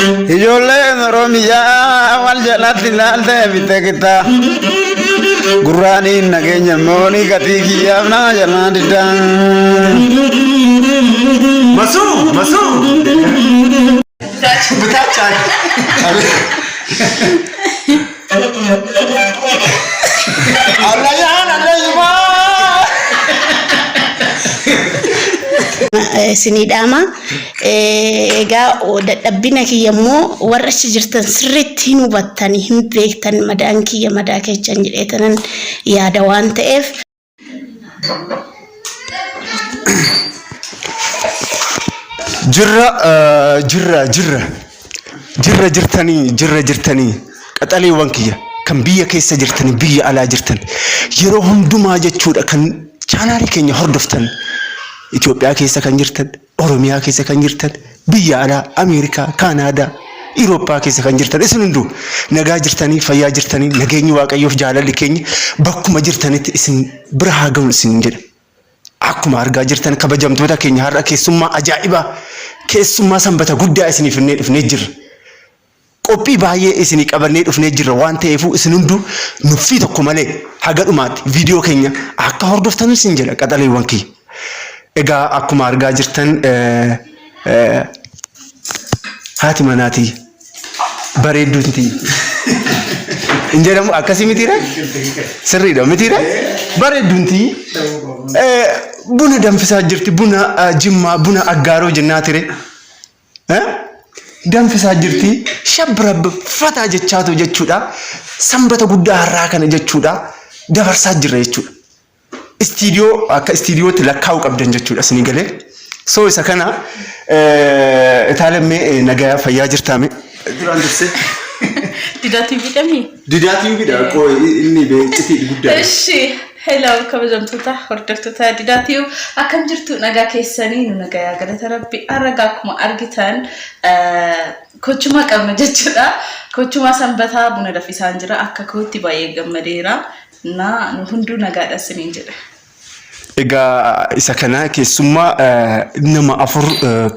Ijoolleen Oromiyaa wal jalatti ilaaltee bitte qixxa. Gurraaniin nageenya moonii gatii kiyyaaf naa jalaa diddaa. Masuu! Masuu! Bitaachaa. Allayyaan allayyumaa. Isinii dhaama. Egaa dadhabbina kiyya immoo warra achi jirtan sirriitti hin hubattani hin beektan madaan kiyya madaa keechan jedheetanan yaada waan ta'eef. Jirra jirra jirra jirra jirtanii jirra jirtanii qaxaleewwan kiyya kan biyya keessa jirtanii biyya alaa jirtan yeroo hundumaa jechuudha kan chaanaalii keenya hordoftan Itoophiyaa keessa kan jirtan Oromiyaa keessa kan jirtan biyya alaa Ameerikaa Kaanaadaa Irooppaa keessa kan jirtan isin hunduu nagaa jirtanii fayyaa jirtanii nageenyi Waaqayyoof jaalalli keenya bakkuma jirtanitti isin bira haa ga'u isin jedha. Akkuma argaa jirtan kabajamtoota keenya har'a keessummaa ajaa'ibaa keessummaa sanbata guddaa isiniif finnee dhufnee jirra. Qophii baay'ee isinii qabannee dhufnee jirra waan ta'eefuu isin hunduu nuffii tokko malee haga dhumaatti viidiyoo keenya akka hordoftan isin jedha qaxaleewwan kiyya. Egaa akkuma argaa jirtan haati manaa tiyya bareedduun tiyya. Hin jedhamu akkasii mitiire? Sirriidha mitiire? Bareedduun tiyya buna danfisaa jirti buna jimmaa buna aggaaroo jennaa ture. Danfisaa jirti shabbirabbi fataa jechaatu jechuudha. Sanbata guddaa har'aa kana jechuudha dabarsaa jirra jechuudha. Istiidiyoo akka istiidiyootti lakkaa'uu qabdan jechuudha isinii galee. So isa kana itaalamee nagayaa fayyaa jirtaame. Duraan dursee. Didaa TV dhamii? Didaa TV dha qoo inni beeksitii guddaa. Eshi hello kabajamtoota hordoftoota Didaa TV akkam jirtu nagaa keessanii nu nagayaa galata rabbi har'a akkuma argitan kochumaa qabna jechuudha. Kochumaa sanbataa buna danfisaan jira akka kootti baay'ee gammadeera. Na nu hunduu nagaadha isiniin jedha. Egaa isa kana keessummaa nama afur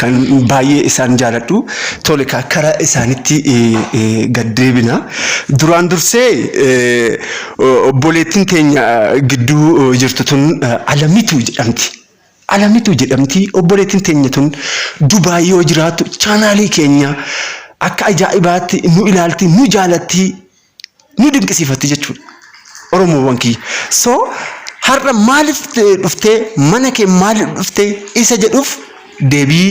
kan baay'ee isaan jaaladhu. Tole kara isaanitti gad deebina. Duraan dursee obboleettiin teenya gidduu jirtu tun Alamituu jedhamti. Alamituu jedhamti. Obboleettiin teenya tun Dubaay yoo jiraattu chaanaalii keenya akka ajaa'ibaatti nu ilaalti, nu jaalatti. nu dinqisiifatti jechuudha. Oromoowwan kiyya. So har'a maaliif dhuftee mana kee maaliif dhuftee isa jedhuuf deebii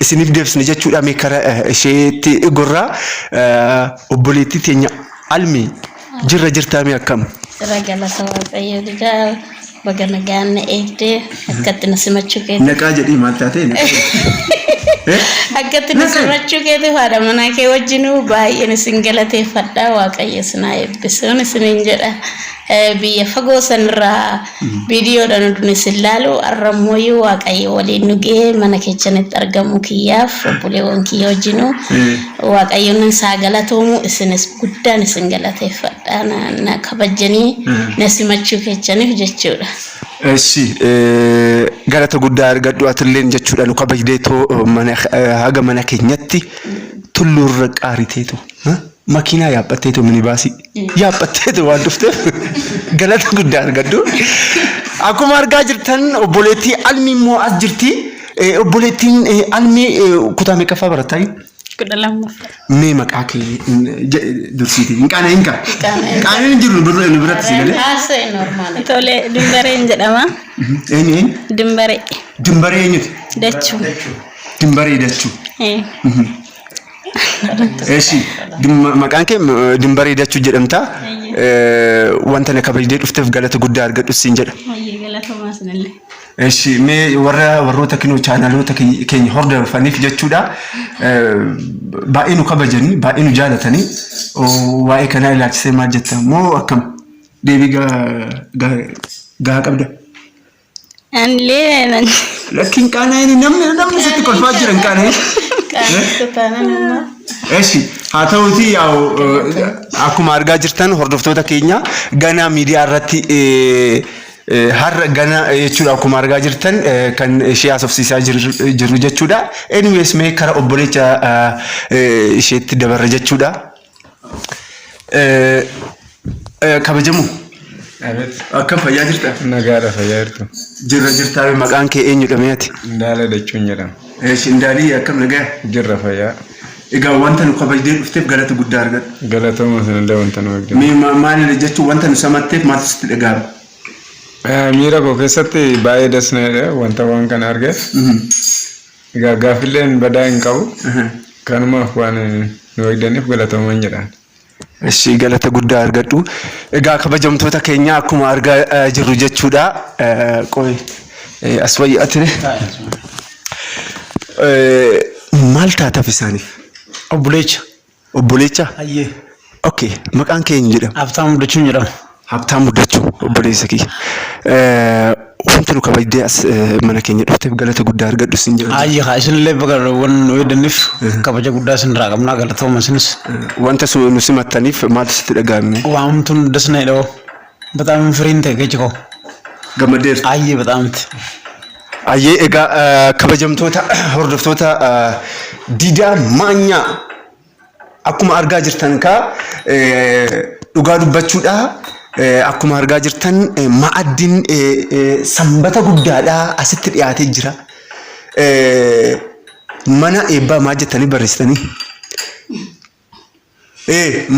isiniif deebisne jechuudha. Mee kara isheetti gorraa obboleettii teenya Almi jirra jirtaa mee akkam? Jira galata Waaqayyo didaa baga nagaan na eegdee akkatti na simachuu keetiif. Naqaa jedhii maal taatee? Naqaa jedhii. Akkatti na simachuu keetiif haadha manaa kee wajjinuu baay'een isin galateeffadha Waaqayyo isin haa eebbisuun isiniin jedha. Biyya fagoo sanirraa viidiyoodhaan oduun isin laalu har'a immoo Waaqayyo waliin nu ga'ee mana keechanitti argamuu kiyyaaf obboleewwan kiyya wajjinuu Waaqayyoon isaa galatoomu isinis guddaan isin galateeffadha. Na, na kabajjanii na simachuu keechaniif jechuudha. Eshi galata guddaa argadhu atilleen jechuudha nu kabajdeetoo mana haga mana keenyatti tulluurra qaariteetu makiinaa yaabbatteetu minibaasii yaabbatteetu waan dhufteef galata guddaa argadhu. Akkuma argaa jirtan obboleettii Almii immoo as jirti. Obboleettiin Almii kutaa meeqaffaa barattaa? 12ffaa. Mee maqaa kee dursiiti. Hin qaana'in kaa. Qaana'in. Qaana'in hin jiru nu biratti si galee. Haasa'e normaal. Tole, Dimbareen jedhama. Eenyu eenyu? Dimbaree. Dimbaree eenyuti? Dachuu. Dimbaree Dachuu. Eh, Eshi maqaan kee Dimbaree Dachuu jedhamta. Wanta na kabajdee dhufteef galata guddaa argadhu siin jedha. Baay'ee galatoomaa isinillee. Eshi mee warra warroota kinoo chaanaloota keenya hordofaniif jechuudha baay'ee nu kabajanii baay'ee nu jaalatanii waa'ee kanaa ilaalchisee maal jetta moo akkam deebii gahaa qabda? Anillee nan Lakki hin qaana'in namni namni sitti kolfaa jira hin qaana'in. qaana'u taanaan amma. Eshi haa ta'uutii yaa'u akkuma argaa jirtan hordoftoota keenya ganaa miidiyaa irratti Har'a gana jechuudha akkuma argaa jirtan kan ishee haasofsiisaa jirru jechuudha. Anyways mee kara obbolecha isheetti dabarra jechuudha. Kabajamoo. Abeet. Akkam fayyaa jirta? Nagaadha fayyaa jirtu. Jirra jirtaa maqaan kee eenyudha mee ati? Indaala jechuun jedhama. Eesh Indaalii akkam nagaa? Jirra fayyaa. Egaa wanta nu kabajjee dhufteef galata guddaa argadhu. Galatooma isinillee wanta nu eegdan. Mee maal jechuun wanta nu samatteef maaltu sitti dhaga'ama? Miira koo keessatti baay'ee dasneedha wanta waan kana argeef. Egaa gaaffiilleen badaa hin qabu. Kanumaaf waan nu eegdaniif galatooman jedhaan. Ishi galata guddaa argadhu. Egaa kabajamtoota keenya akkuma argaa jirru jechuudha. Qoy as wayya ture. Maal taataaf isaaniif? Obboleecha. Obboleecha? Hayyee. Okay, maqaan kee eenyu jedhama? Habtaamuu Guddachuun jedhama. Habtaamuu Guddachuu obboleessa kiyya. Wanti nu kabajdee as mana keenya dhufteef galata guddaa argadhu siin jedha. Hayyee haa isinillee baga waan nu eegdaniif kabaja guddaa isinirraa qabnaa galatooma isinis. Wanta nu simattaniif maaltu sitti dhaga'ame? Waamtuun dasna jedhoo. Bataam firiin ta'e kechi koo. Gammaddeerta. Hayyee bataamti. Hayyee egaa kabajamtoota hordoftoota Diidaa Maanyaa akkuma argaa jirtan kaa dhugaa dubbachuudha. Akkuma argaa jirtan ma'addiin sanbata guddaadha asitti dhiyaatee jira. Mana eebbaa maal jettanii barreessitanii?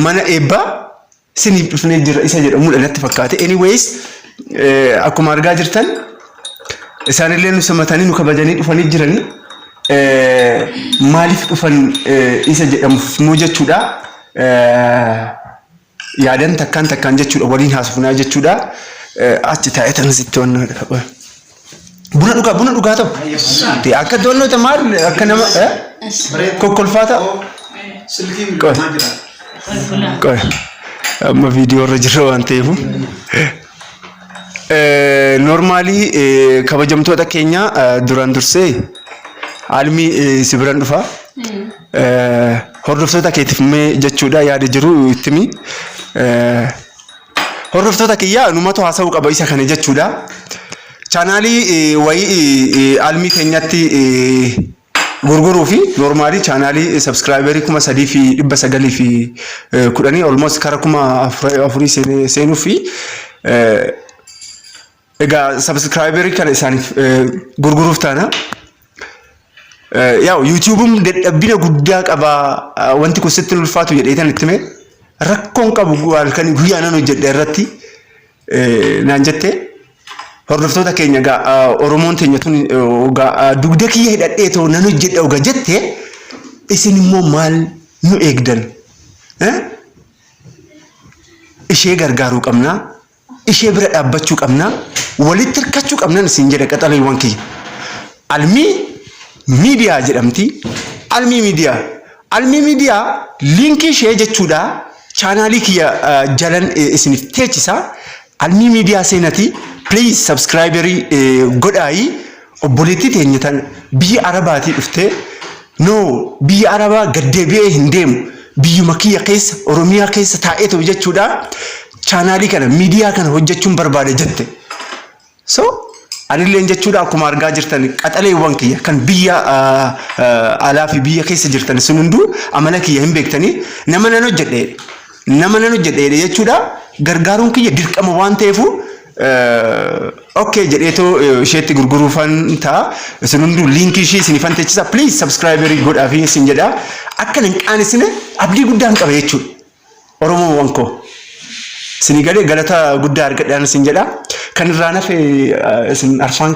Mana eebbaa siniif dhufnee jira isa jedhamudha natti fakkaate. Anyways akkuma argaa jirtan isaanillee nu simatanii nu kabajanii dhufanii jiranii. Maaliif dhufan isa jedhamuuf immoo jechuudha. Yaadan takkaan takkaan jechuudha waliin haasofnaa jechuudha. Achi taa'ee tan sitti wanna buna dhugaa buna dhugaa ta'u. Akka to'annoo maal akka nama kokkolfaa ta'a. Qoy. Qoy. Amma viidiyoo irra jirra waan ta'eef. Normaalii kabajamtoota keenya duraan dursee Almii si biran dhufa. Hordoftoota keetiif mee jechuudha yaada jiru itti himi. Hordoftoota kiyyaa numatu haasa'uu qaba isa kana jechuudha. Chaanaalii wayii Almii keenyatti gurguruu fi normaalii chaanaalii sabskraayiberii 3910 almost kara 4000 seenuu fi egaa sabskraayiberii kana isaaniif gurguruuf taana. Yaa'u yuutuubuun dadhabbina guddaa qaba wanti kun sitti ulfaatu jedheetan itti hime rakkoon qabu halkan guyyaa nan hojjedha irratti naan jette. Hordoftoota keenya egaa Oromoon teenya tun egaa dugda kiyya hidhadhee too nan hojjedha oga jette isin immoo maal nu eegdan? Ishee gargaaruu qabna. Ishee bira dhaabbachuu qabna. Walitti hirkachuu qabnan isin jedha qaxaleewwan kiyya. Almii miidiyaa jedhamti. Almii miidiyaa. Almii miidiyaa liinkii ishee jechuudha chaanaalii kiyya jalan isiniif teechisa. Almii miidiyaa seenati please subscriberii godhaayi obboleettii teenya tan biyya arabaatii dhuftee no biyya arabaa gaddeebi'ee hin deemu biyyuma kiyya keessa oromiyaa keessa taa'ee ta'u jechuudha chaanaalii kana miidiyaa kana hojjechuun barbaada jette. So anilleen jechuudha akkuma argaa jirtan qaxaleewwan kiyya kan biyya alaa fi biyya keessa jirtan sun hunduu amala kiyya hin beektanii nama nan hojjedhe nama nan hojjedhe jechuudha gargaaruun kiyya dirqama waan ta'eefu okay jedheetoo isheetti gurguruufan ta'a isin hunduu liinkii ishii isinifan teechisa please subscriberii godhaa fi isin jedha akka hin qaanesine abdii guddaan qaba jechuudha Oromoowwan koo. Isinii galee galata guddaa argadhaan isin jedha. Kan irraa nafe isin arfaan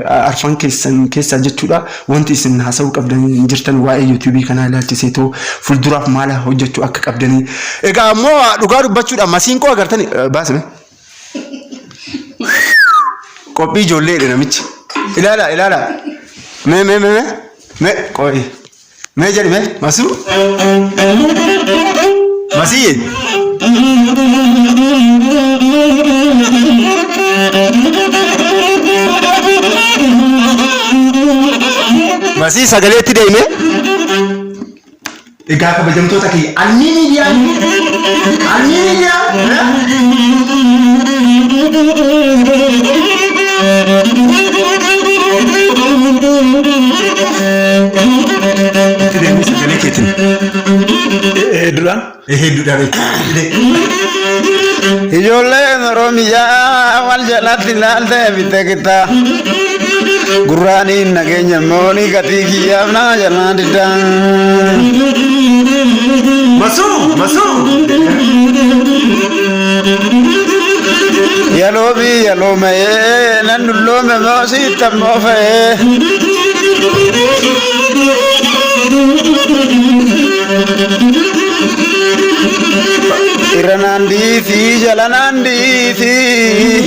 arfan keessan keessaa jechuudha. Wanti isin haasa'uu qabdan hin jirtan waa'ee yuutuubii kanaa ilaalchisee too fuulduraaf maal hojjechuu akka qabdanii. Egaa ammoo dhugaa dubbachuudha masiinqoo agartani baasime. Qophii ijoolleedha namichi. Ilaala ilaala. Mee mee mee mee qo'i. Mee jedhi mee masuu. Masiyye. Masii sagaleetti deemee. Egaa kabajamtoota kiyya Almii Miidiyaa Almii Miidiyaa itti deemee sagalee keetiin. Hedduudhaan. Hedduudhaan jechuudha. Ijoolleen Oromiyaa wal jalatti ilaalte bitte qixxa. Gurraaniin nageenya moonii gatii kiyyaaf naa jalaa diddaa. Masuu masuu. Yaloo biyya looma'ee nan dulloome moo sitta moo fe'ee. Irra naan dhiisii jala naan dhiisii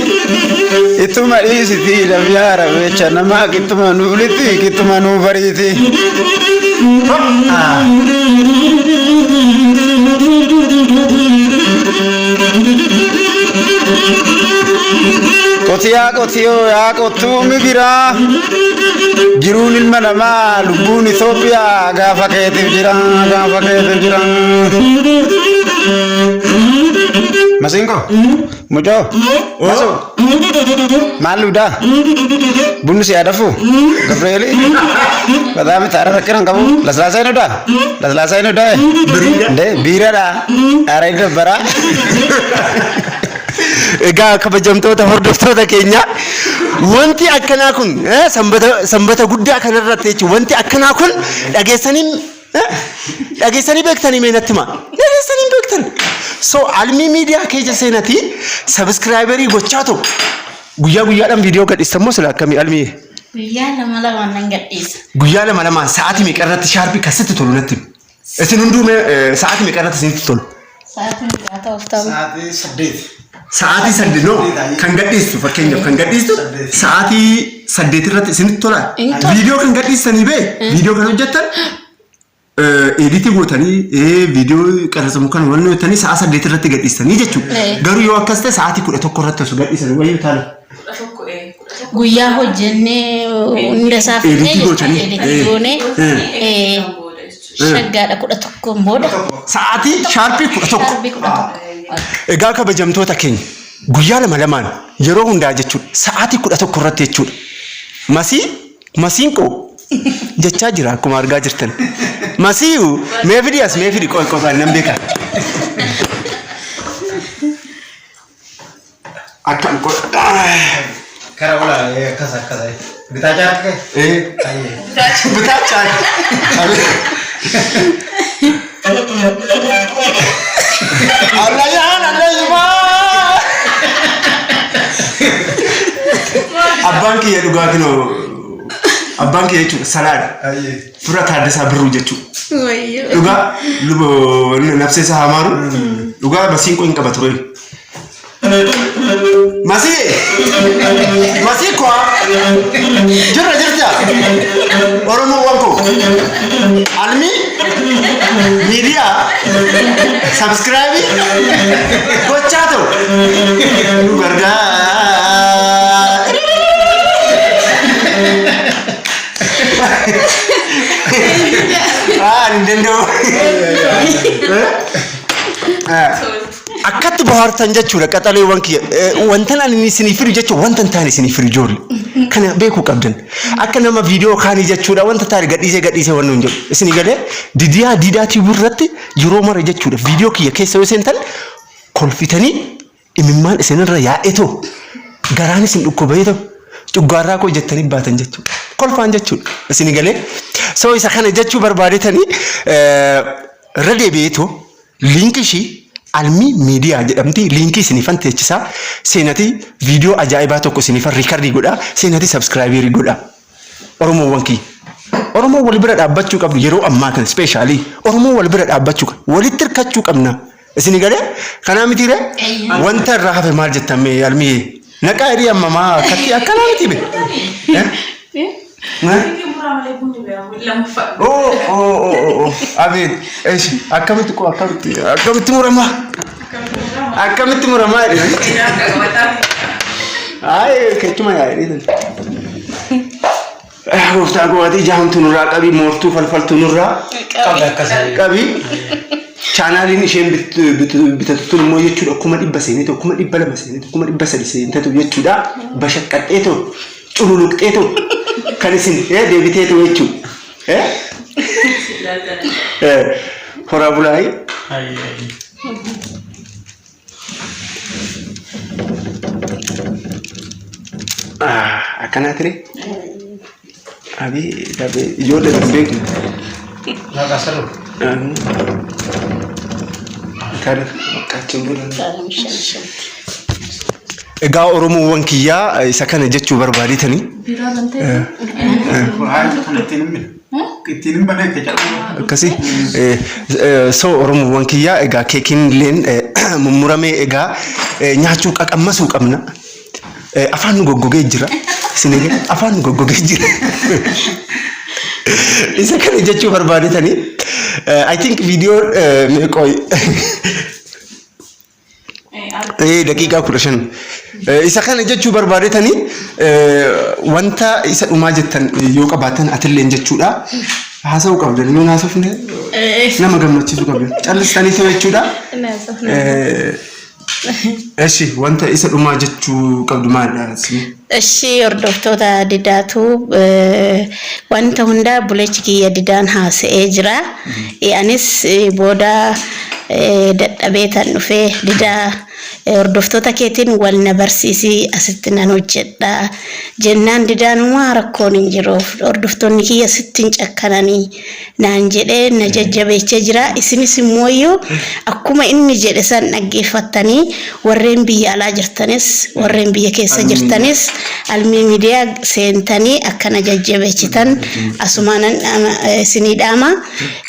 ittuma dhiisitii dafyaa rabeecha namaa kittuma nuulitti kittuma nuu bariiti. Qotiyaa qotiyoo yaa qottuu migiraa jiruun ilma namaa lubbuun Itoophiyaa gaafa keetiif jira gaafa keetiif jira. Masiinko mucoo masoo maal dhudaa bunni si adafu Gabrieli በጣም ታረረቅን ቀቡ ለስላሳ ይነዳ ለስላሳ ይነዳ እንዴ ቢረዳ ኧረ ይደበራ Egaa kabajamtoota hordoftoota keenya wanti akkanaa kun sanbata sanbata guddaa kanarratti jechuun wanti akkanaa kun dhageessanii dhageessanii beektanii mee natti himaa dhageessanii beektan. So Almii Miidiyaa keessa seenatii subscribe gochaa ta'u guyyaa guyyaadhaan viidiyoo gadhiistan moo sila akkamii Almii? Guyyaa lama lamaan nan gadhiisa. Guyyaa lama lamaan sa'aatii meeqa irratti sharp kasitti tolu natti himi. Isin hunduu mee sa'aatii meeqa irratti isinitti tolu? Sa'aatii meeqa ta'uuf ta'u? Sa'aatii 8. Sa'aatii 8 no kan gadhiistu fakkeenyaaf kan gadhiistu sa'aatii 8 irratti isinitti tola. Hin tola. Viidiyoo kan gadhiistanii bee viidiyoo kan hojjettan edit gootanii viidiyoo qarsamu kan wanni hojjetanii sa'a 8 irratti gadhiistanii jechuudha. Garuu yoo akkas ta'e sa'aatii 11 irratti osoo gadhiisanii wayyuu taala. 11 11. Guyyaa hojjennee hunda isaa fixnee Edit gootanii. jechuudha. Edit goonee Booda jechuudha. shaggaadha 11 booda. Sa'aatii sharp 11. Sharp 11. Egaa kabajamtoota keenya guyyaa lama lamaan yeroo hundaa jechuudha sa'aatii 11 irratti jechuudha. Masii masiinqoo jechaa jira akkuma argaa jirtan. Masiiyu mee fidi as mee fidi qoy qoy nan beeka. Akkam qoy. Kara ola akkas akkas. Bitaa jaarke? Eh bitaa chaarke. Allayyaan allayyumaa. Abbaan kiyya dhugaa kinoo abbaan kiyya jechuudha salaadha. Fira Taaddasaa Birruu jechuudha. Dhugaa luba nafsee isaa hamaaru dhugaa masiinqoo hin qaba ture. Masii masii koo jirra jirta Oromoowwan koo Almii Miidiyaa subscribe gochaa ta'u nu gargaara. Ah, hin danda'u. Akkatti bohaartan jechuudha qaxaleewwan kiyya. Wantan ani isinii fidu jechuudha wanta hin taane isinii fidu ijoollee. Kana beekuu qabdan. Akka nama viidiyoo kaanii jechuudha wanta taane gadhiisee gadhiisee wanni hin jedhu. Isinii galee didiyaa diidaa TV irratti yeroo mara jechuudha viidiyoo kiyya keessa yoo seentan kolfitanii imimmaan isinirra yaa'etoo garaan isin dhukkubeetoo cuggaarraa koo jettanii baatan jechuudha. Kolfaan jechuudha. Isinii galee. So isa kana jechuu barbaadetanii irra deebi'eetoo link ishii Almii Miidiyaa jedhamti link isiniifan teechisaa seenatii viidiyoo ajaa'ibaa tokko isiniifan record godhaa seenatii subscribe godhaa. Oromoowwan kiyya. Oromoo wal bira dhaabbachuu qabdu yeroo ammaa kana specially Oromoo wal bira dhaabbachuu qabdu walitti hirkachuu qabna. Isinii galee kanaa mitiiree wanta irraa hafe maal jettan mee Almii naqaa hidhii ammamaa akkatti akkanaa miti be. Oh oh oh oh abeet eeshi akkamitti qo akkamitti akkamitti muramaa akkamitti muramaa jedhe. Ay, keechuma yaa jedhee. Gooftaa koo ati ija hamtuu nurraa qabi, moortuu falfaltuu nurraa Qabi akkasii. qabi. Chaanaaliin isheen bitatu tun immoo jechuudha 100,000 seeneetu, 200,000 seeneetu, 300,000 seentetu jechuudha. Bashaqqaxxeetu, cululuqxeetu kan isin deebiteetu jechuudha. Horaa bulaayi. Akkanaa ture. Abeet abeet ijoollee hin beeknu. Maqaa sarara. Kana fakkaachin bulan. Egaa Oromoowwan kiyyaa isa kana jechuu barbaadetanii. Biiraa bantee. Kana ittiin hin bine. Ittiin hin banee akka jedhamu. Akkasi. So Oromoowwan kiyyaa egaa keekiin illeen mummuramee egaa nyaachuu qaqammasuu qabna. Afaan nu goggogee jira. Isin egaa afaan nu goggogee jira. Isa kana jechuu barbaadetanii. I think viidiyoo mee qoy. Daqiiqaa 15. Isa kana jechuu barbaadetanii wanta isa dhumaa jettan yoo qabaatan atilleen jechuudha. Haasa'uu qabdan yoo haasofne nama gammachiisuu qabdan. Callistanii ta'u jechuudha. Eshi wanta isa dhumaa jechuu qabdu maalidha? Eshi hordoftoota Didaatu wanta hundaa bulechi kiyya Didaan haasa'ee jira. Anis booda dadhabee tan dhufee Didaa hordoftoota keetiin wal na barsiisi asitti nan hojjedha jennaan Didaanumaa rakkoon hin jiru hordoftoonni kiyya sitti hin cakkananii naan jedhee na jajjabeechee jira. Isinis immooyyuu akkuma inni jedhe san dhaggeeffattanii warreen biyya alaa jirtanis warreen biyya keessa jirtanis Almii Miidiyaa seentanii akka na jajjabeechitan asumaanan isinii dhaama.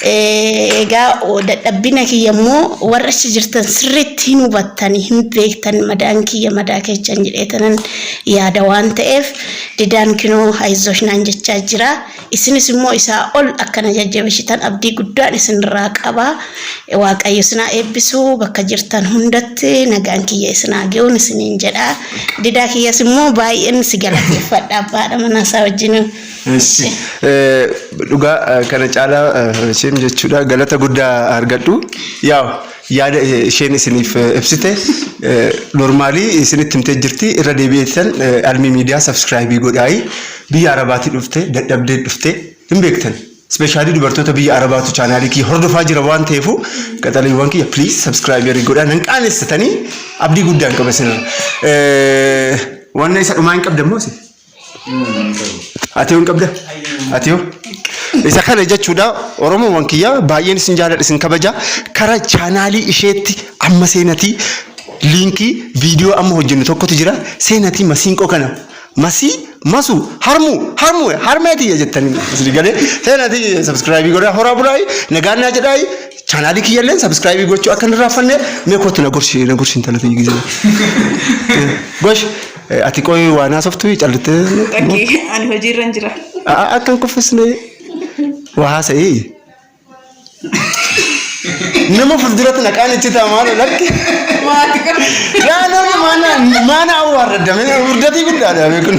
Egaa dadhabbina kiyya immoo warra achi jirtan sirriitti hin hubattanii hin beektan madaan kiyya madaa keechan jedheetanan yaada waan ta'eef Didaan kinoo hayzosh naan jechaa jira. Isinis immoo isaa ol akka na jajjabeessitan abdii guddaan isinirraa qaba. Waaqayyo isin haa eebbisu. Bakka jirtan hundatti nagaan kiyya isin haa ga'uun isiniin jedha. Didaa kiyyas immoo baay'een si galateeffadha abbaadha manaa isaa wajjin. Eshi. Dhugaa kana caalaa isheen jechuudha galata guddaa argadhu. Yaa'u yaada isheen isiniif ibsite normaalii isinitti himtee jirti irra deebi'eetan Almii Miidiyaa sabskraayibii godhaayi biyya Arabaatii dhufte dadhabdee dhufte hin beektan. Ispeeshaalii dubartoota biyya Arabaatu chaanaalii kiyya hordofaa jira waan ta'eefu qaxaleewwan kiyya please sabskraayibii godhaa nan qaanessitanii abdii guddaan qaba isin. Wanna isa dhumaa hin qabdan moo isin? Ati yoo hin qabda? Ati yoo? Isa kana jechuudha Oromoowwan kiyya baay'een isin jaaladha isin kabaja kara chaanaalii isheetti amma seenatii liinkii viidiyoo amma hojjennu tokkotu jira seenatii masiinqoo kana masii masu harmuu harmuu harmee tiyya jettanii isin galee seenatii sabskraayibii godhaa horaa bulaayi nagaan naa jedhaayi chaanaalii kiyyalleen sabskraayibii gochuu akka hin irraanfanne mee kootu na gorsi na gorsi intala tiyya gizee gosh Ati qoy waan haasoftu callittee. Lakki ani hojiirra hin jira. Akka hin kuffisne waa haasa'ii. Nama fuulduratti naqaan itti ta'a maal lakki. Maati kun. Yaa namni maana maana awwaarradame furdatii guddaadha beekun.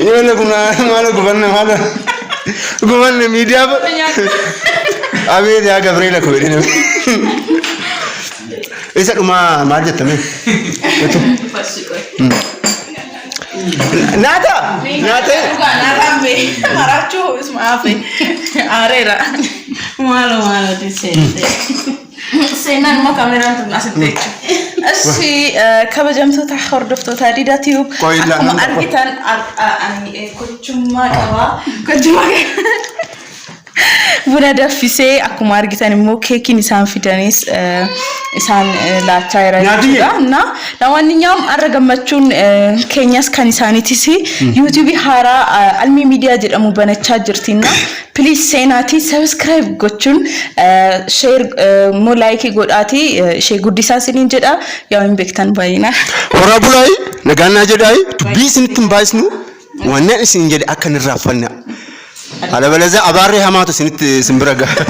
Yoo kun maala gubanne maala gubanne miidiyaa. Abeet yaa Gabriela koo jedhee namni. Isa dhumaa maal jettame? Naata! Naata! Dhugaa naataan bee maraachuu isuma hafe aareera. Maalo maalo seente. Seenaan immoo kaameraan tun asitti jechuudha. Ashi kabajamtoota hordoftoota Didaa Tube Qoy ilaa akkuma namni tokko. argitan ani kochummaa qaba. Kochummaa Buna danfisee akkuma argitan immoo keekiin isaan fidanis isaan laachaa jira Nyaatiyye. jechuudha. Na ለማንኛውም har'a gammachuun keenyas kan isaaniitis yuutuubii haaraa Almii Miidiyaa jedhamu banachaa jirti na please seenaatii subscribe gochuun share immoo laayikii godhaatii ishee guddisaa isiniin jedha yaa hin beektan baay'ina. Horaa bulaayi nagaan naa jedhaayi dubbii isinitti hin baay'isnu Wannan isin jedhe akka hin irraanfanne. Alabalaza abaarree hamaatu isinitti isin bira gaha.